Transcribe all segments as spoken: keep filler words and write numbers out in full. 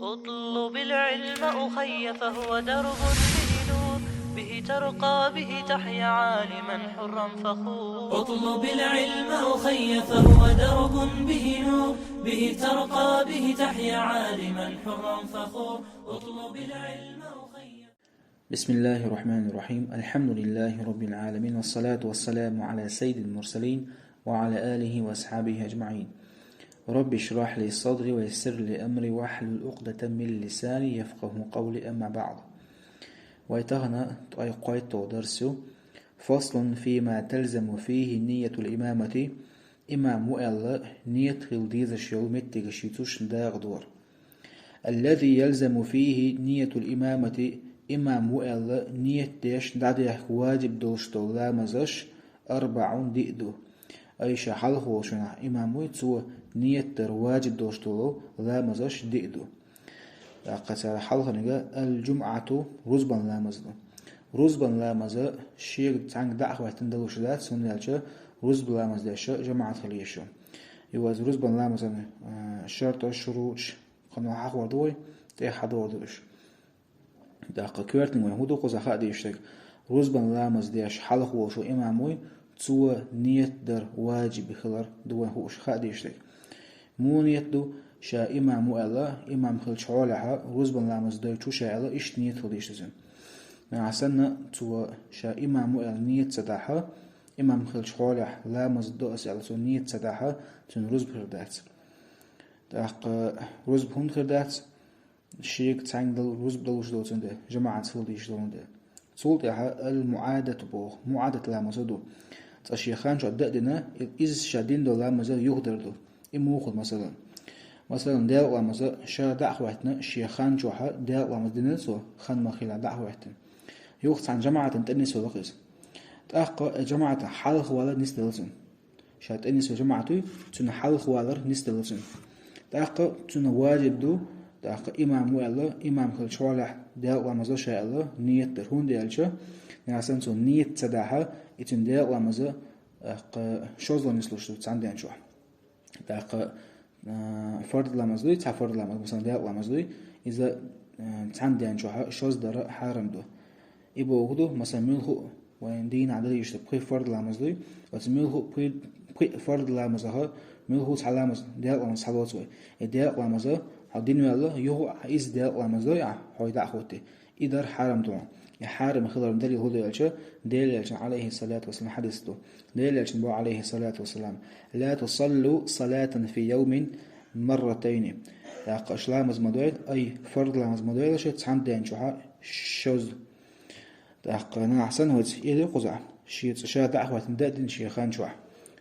اطلب العلم أخي فهو درب به نور، به ترقى به تحيا عالما حرا فخور. اطلب العلم أخي فهو درب به نور، به ترقى به تحيا عالما حرا فخور. اطلب العلم أخي. بسم الله الرحمن الرحيم. الحمد لله رب العالمين، والصلاة والسلام على سيد المرسلين وعلى آله وأصحابه أجمعين. رب اشرح لي صدري ويسر لي أمري واحلل عقدة من لساني يفقه قولي، أما بعد. Вай тахана ткъаь кхойтталгӀа дарс ю. فصل فيما تلزم فيه نية الإمامة. Имам ву аьлла, ният хила дезаш йолу меттигаш ю цу чу дакъа дора. الذي يلزم فيه نية الإمامة. Имам ву аьлла, ният деш дӀадехка ваджиб долуш долу ламазаш أربع, диъ ду. Ай ша хьалха волчунах имам вуй, цо ният дар ваджиб долуш долу ламазаш диъ ду. ТӀаккха цара хьалханиг الجمعة, рузбан ламаз ду. Рузбан ламаза шега цхьаьнга дӀа а хӀоьттина далуш дац, хӀунда аьлча рузбан ламаз деш жамаӀат хила езаш ю. И ваза рузбан ламазан, а, шарташ, шуруташ, кхана хьахор ду вай, тӀе хьадор ду уьш. ТӀаккха коьртаниг вайн хӀун ду кхузахь хаа дезаш дерг? Рузбан ламаз деш хьалха волуш ву имам вуй, цо ният дар ваджиб хилар ду вайн хууш хаа дезаш дерг. Муха ният ду, ша имам ву аьлла, имам хилча хьолехьа, рузбан ламаз дойчу ша аьлла, иштта ният хила дезаш ду цуьнан. Нагахь санна, цо ша имам ву аьлла ният ца дахьа, имам хилча хьолехь ламаз до ас аьлла, цо ният ца дахьа, цуьнан рузба хир дац. ТӀаккха рузба хӀунда хир дац? Шега цхьаьнга дал-, рузба далуш долу цуьнан де, жамаӀатца хила дезаш долу де. Цул тӀаьхьа المعادة боху, муӀадат ламаз ду. Цкъа шен хан чохь дан а дина, и-, иза ша дина долу ламазал юхадар ду. И муха ду, масалан? Масалан, делкъа ламаза ша дӀа а хӀоьттина, шен хан чохьа делкъа ламаз дина цо, хан ма хилла дӀа а хӀоьттина. Юха цхьана жамаӀатана тӀе нисвелла иза. ТӀаккха и жамаӀатана хьалха вала нисделла цуьнан. Ша тӀе нисвелла жамаӀат вуй, цуьнан хьалха валар нисделла цуьнан. ТӀаккха цуьнан ваджиб ду, тӀаккха имам ву аьлла, имам хилча хьолехь делкъа ламаз до ша аьлла, ният дар. ХӀунда аьлча, нагахь санна цо ният ца дахьа, и цуьнан делкъа ламаза, тӀаккха шозлагӀа нислуш ду цхьана ден чохь. ТӀаккха, а, фард ламаз дуй, цхьа фард ламаз, масалан, делкъа ламаз дуй, иза, а, цхьана ден чохь шозза дар хьарам ду. И боху ду, масалан, муьлхха а вайн дийнахь дан дезаш ду пхи фард ламаз дуй, оцу муьлхха а пхи, пхи фард ламазах, муьлхха а цхьа ламаз, делкъа ламаз схьалоцу вай. И делкъа ламаза хьо дина ваьлла, юха а иза делкъа ламаз дуй ахь, хьо дӀа а хӀоьттий. И дар хьарам ду. И хьарам хиларна далил хӀун ду аьлча, Делан Элчан, Ӏалайхи салату вассалам, хьадис ду. Делан Элчан боху, Ӏалайхи салату вассалам: «لا تصلوا صلاة في يوم مرتين». ТӀаккха аша ламаз ма дойла, ай, фард ламаз ма дойла аша цхьана ден чохь шозза. ТӀаккха нагахь санна хӀинца, или кхузахь, шен цкъа ша дӀа а хӀоьттина дан а дина шен хан чохь.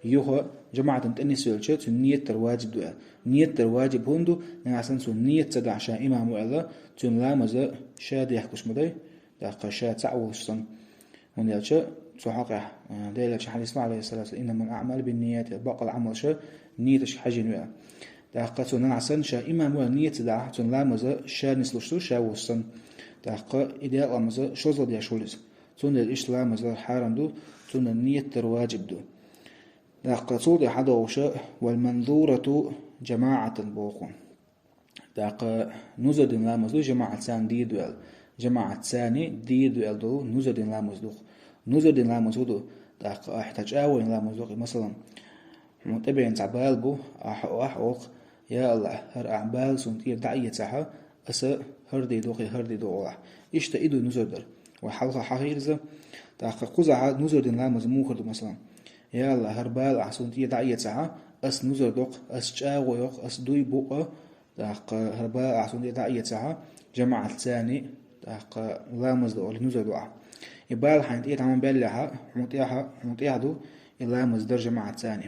Юха жамаӀатана тӀе нисвелча, цуьнан ният дар ваджиб ду аьлла. Ният дар ваджиб хӀунда ду, нагахь санна цо ният ца дахь ша имам ву аьлла, цуьнан ламаза ша дехкаш ма дай, тӀаккха ша цхьаъ волуш санна. ХӀунда аьлча цу хьокъехь, а, Делан Элчан хьадис ма, Ӏалайхи салату вассалам: «إنما الأعمال بالنيات», баккъал Ӏамал ша нияташка хьаьжжина ву аьлла. ТӀаккха цо нагахь санна ша имам ву аьлла ният ца дахь, цуьнан ламаза ша нислуш ду, ша волуш санна. ТӀаккха и делкъа ламаза шозлагӀа деш хуьлу иза. Цундела иштта ламаз дар хьарам ду, цунна ният дар ваджиб ду. ТӀаккха цул тӀаьхьа догӀуша: «والمنذورة جماعة» боху. ТӀаккха нузар дина ламаз ду, жамаӀатца дийр ду аьлла. ЖамаӀатца дийр ду аьлла долу нузар дина ламаз ду. Нузар дина ламаз хӀун ду? ТӀаккха ахь тхан чӀагӀо йина ламаз ду, масалан, хьуна тӀебеана цхьа бала бу, ахь, ахь олу: «Я АллахӀ, хӀара ахь бала суна тӀера дӀа а эцахьа, аса хӀара де дохий, хӀара де дохий», олу ахь. Иштта и ду нузар дар. Вай хьалха хьахийра иза. ТӀаккха кхузахьа нузар дина ламаз муха ду, масалан: «Я АллахӀ, хӀара бала ахь суна тӀера дӀа а эцахьа, ас нузар доккху, ас чӀагӀо йоккху, ас дуй букъа, тӀаккха хӀара бала ахь суна тӀера дӀа а эцахьа, жамаӀатца, тӀаккха ламаз ду», олий нузар ду ахь. И бала хьайна тӀера дӀа ма баьллехьа, хьуна тӀехьа, хьуна тӀехьа ду и ламаз дар жамаӀатца.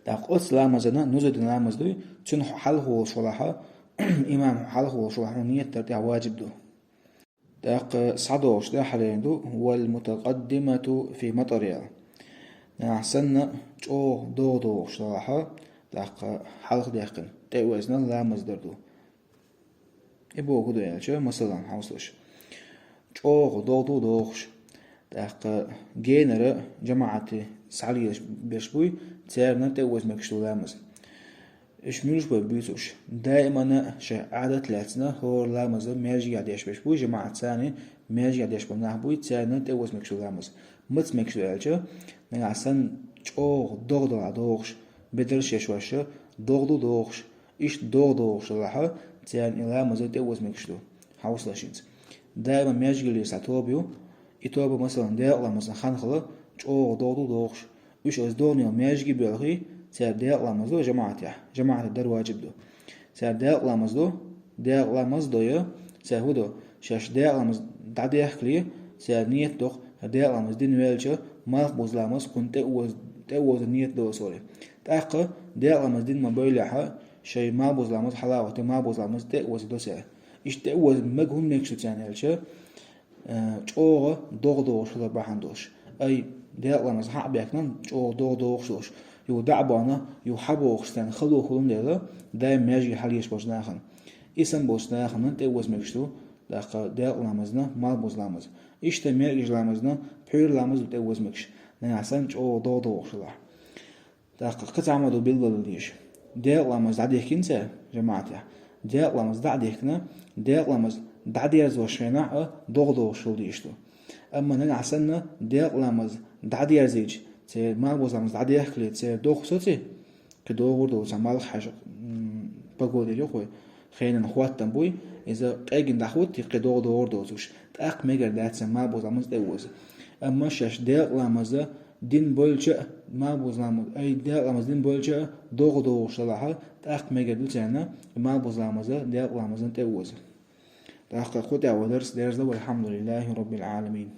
ТӀаккха оцу ламазана, нузар дина ламаз дуй, цуьнан хьалха волуш валахьа, имам хьалха волуш валахьа, хьуна ният дар тӀехь ваджиб ду. ТӀаккха схьадогӀуш тӀаьххьара ду: «والمتقدمة في مطر». Нагахь санна чӀогӀа догӀа догӀуш далахьа, тӀаккха хьалха даьккхина, тӀе а везна ламаз дар ду. И боху ду аьлча, масалан, хьовсалаш. ЧӀогӀа догӀа ду догӀуш. ТӀаккха генара жамаӀате схьалелаш берш буй, царна тӀе а веза мегаш ду ламаз. Уж муьлш бу буьйцурш? Даимана шайн Ӏадат лаьцна, хӀора ламаз маьждиге деш берш буй, жамаӀатца маьждиге деш болу нах буй, царна тӀе а ваза мегаш ду ламаз. Маца мегаш ду аьлча, нагахь санна чӀогӀа догӀа далахь догӀуш, бедарш еш ваьш, догӀа ду догӀуш, иштта догӀа догӀуш далахь, царна и ламаз тӀе а ваза мегаш ду. Хьовсалаш хӀинца. Даиман маьждиге лелаш цхьа тоба ю, и тоба, масалан, делкъа ламазан хан хилла, чӀогӀа догӀа ду догӀуш. Уьш оцу догӀанел маьждиге а боьлхий, цара делкъа ламаз до жамаӀатехь, жамаӀатехь дар ваджиб ду. Цара делкъа ламаз до, делкъа ламаз до я, цара хӀун до, шаьш делкъа ламаз дӀадехкале, цара ниет доккху, делкъа ламаз дина ваьлча, малхбуза ламаз кхунна тӀе а ваза, тӀе а ваза ниет до цара. ТӀаккха делкъа ламаз дина ма-бевллехь, шайн малхбуза ламаз хьалавахийтий, малхбуза ламаз тӀе а ваза до цара. Иштта тӀе а ваза мега хӀунда мегаш ду царна аьлча, э, чӀогӀа догӀа догӀуш хилар бахьана долуш. Ай, делкъа ламаз хьа а баьхкина, чӀогӀа догӀа догӀуш долуш. Юха дӀа а бахна, юха хьа а бохуш царна хало хуьлун дела, даим маьждиге хьалаеш болчу нахана. И санна болчу нахана тӀе а ваза мегаш ду, тӀаккха делкъа ламазна, малхбуза ламаз. Иштта маьркӀажа ламазна, пхьуьйра ламаз ду тӀе а ваза мегаш. Нагахь санна чӀогӀа догӀа догӀуш хилахь. ТӀаккха кхин цхьа хӀума ду билгалдала дезаш. Делкъа ламаз дӀадихкина цара жамаӀатехь. Делкъа ламаз дӀа а дихкина, делкъа ламаз дӀадерзош хенахь а догӀа догӀуш хила дезаш ду. Амма нагахь санна делкъа ламаз дӀадерзийча, церан малхбуза ламаз дӀадехкале, церан догӀа соций, кхин догӀур ду цхьа малх хьаьжа, м, погода ю кхуьй, хенан хӀоттам буй, иза къегина дӀахӀуттий, кхин догӀа догӀур доцуш, тӀаккха мегар дац царна малхбуза ламаз тӀе а ваза. Амма шаьш делкъа ламаза дина болча а, малхбуза ламаз, ай, делкъа ламаз дина болча а догӀа догӀуш далахь, тӀаккха мегар ду царна малхбуза ламаза делкъа ламазна тӀе а ваза. ТӀаккха кху тӀехь вай дарс дерзадо, валхьамдулиллахӀи роббил Ӏаламин.